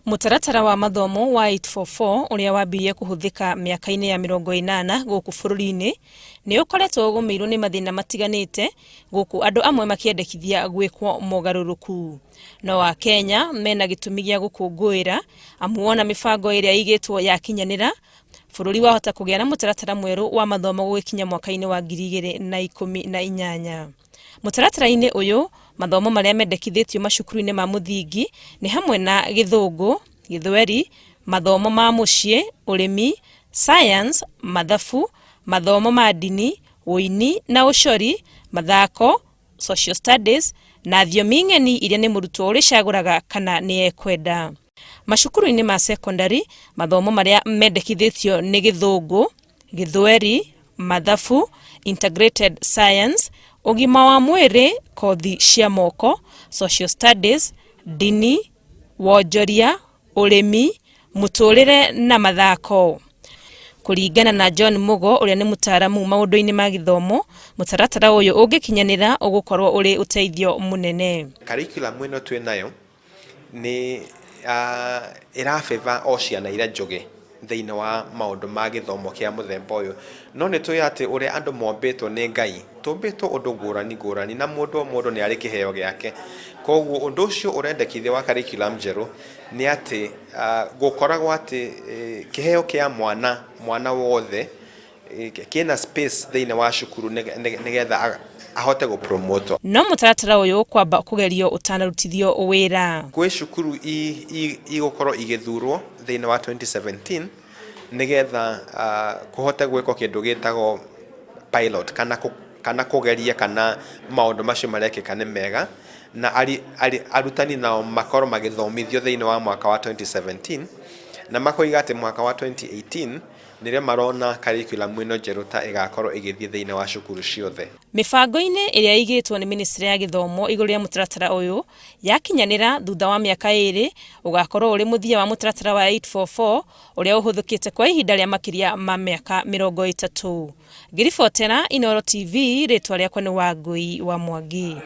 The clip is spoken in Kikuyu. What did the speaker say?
Mũtaratara wa mathomo wa 8-4-4 ũrĩa wambirie kũhũthĩka mĩaka-inĩ ya 80 gũkũ bũrũri-inĩ nĩ ũkoretwo ũgũmĩirwo nĩ mathĩna matiganĩte gũkũ andũ amwe makĩendekithia gwĩkwo mogarũrũku. No Akenya mena gĩtũmi gĩa gũkũngũĩra amu wona mĩbango ĩrĩa ĩigĩtwo yakinyanĩra, bũrũri wahota kũgĩa na mũtaratara mwerũ wa mathomo gũgĩkinya mwaka-inĩ wa 2018. Mũtaratara-inĩ ũyũ, mathomo marĩa mendekithĩtio macukuru-inĩ ma mũthingi nĩ hamwe na Gĩthũngũ, Gĩthweri, mathomo ma mũciĩ, ũrĩmi, science, mathabu, mathomo ma ndini, ũini na ũcori, mathako, social studies, na thiomi ng'eni iria nĩ mũrutwo ũrĩcagũraga kana nĩ ekwenda. Macukuru-inĩ ma cekondarĩ, mathomo marĩa mendekithĩtio nĩ Gĩthũngũ, Gĩthweri, Mathabu, Integrated Science, Ũgima wa mwĩrĩ, kothi cia moko, Social Studies, Ndini, Wonjoria, Ũrĩmi, Mũtũrĩre na mathako. Kũringana na John Mugo ũrĩa nĩ mũtaaramu maũndũ-inĩ ma gĩthomo, mũtaratara ũyũ ũngĩkinyanĩra ũgũkorwo ũrĩ ũteithio mũnene. Curriculum ĩno twĩ nayo nĩ ĩra favour o ciana iria njũgĩ thĩinĩ wa maũndũ ma gĩthomo kĩa mũthemba ũyũ. No nĩ tũĩ atĩ ũrĩa andũ mombĩtwo nĩ Ngai, tũmbĩtwo ũndũ ngũrani ngũrani na mũndũ o mũndũ nĩ arĩ kĩheo gĩake. Koguo ũndũ ũcio ũrendekithia wa curriculum njerũ nĩ atĩ gũkoragwo atĩ kĩheo kĩa mwana, mwana wothe kĩna space thĩinĩ wa cukuru nĩgetha ahote gũ promote. No mũtaratara ũyũ ũkwamba kũgerio ũtanarutithio wĩra. Gwĩ cukuru igũkorwo igĩthurwo thĩinĩ wa 2017 nĩgetha kũhote gwĩkwo kĩndũ gĩtagwo pilot kana kana kũgeria kana maũndũ macio marekĩka nĩ mega na arutani nao makorwo magĩthomithio thĩinĩ wa mwaka wa 2017 na makoiga atĩ mwaka wa 2018 nĩrĩo marona curriculum ĩno njerũ ta ĩgakorwo ĩgĩthiĩ thĩinĩ wa cukuru ciothe. Mĩbango-inĩ ĩrĩa ĩigĩtwo nĩ Ministry ya Gĩthomo igũrũ rĩa mũtaratara ũyũ, yakinyanĩra thutha wa mĩaka ĩrĩ, ũgakorwo ũrĩ mũthia wa mũtaratara wa 8-4-4 ũrĩa ũhũthĩkĩte kwa ihinda rĩa makĩria ma mĩaka 30. Ngĩribotera Inooro TV, rĩtwa rĩakwa nĩ Wangũi wa Mwangi.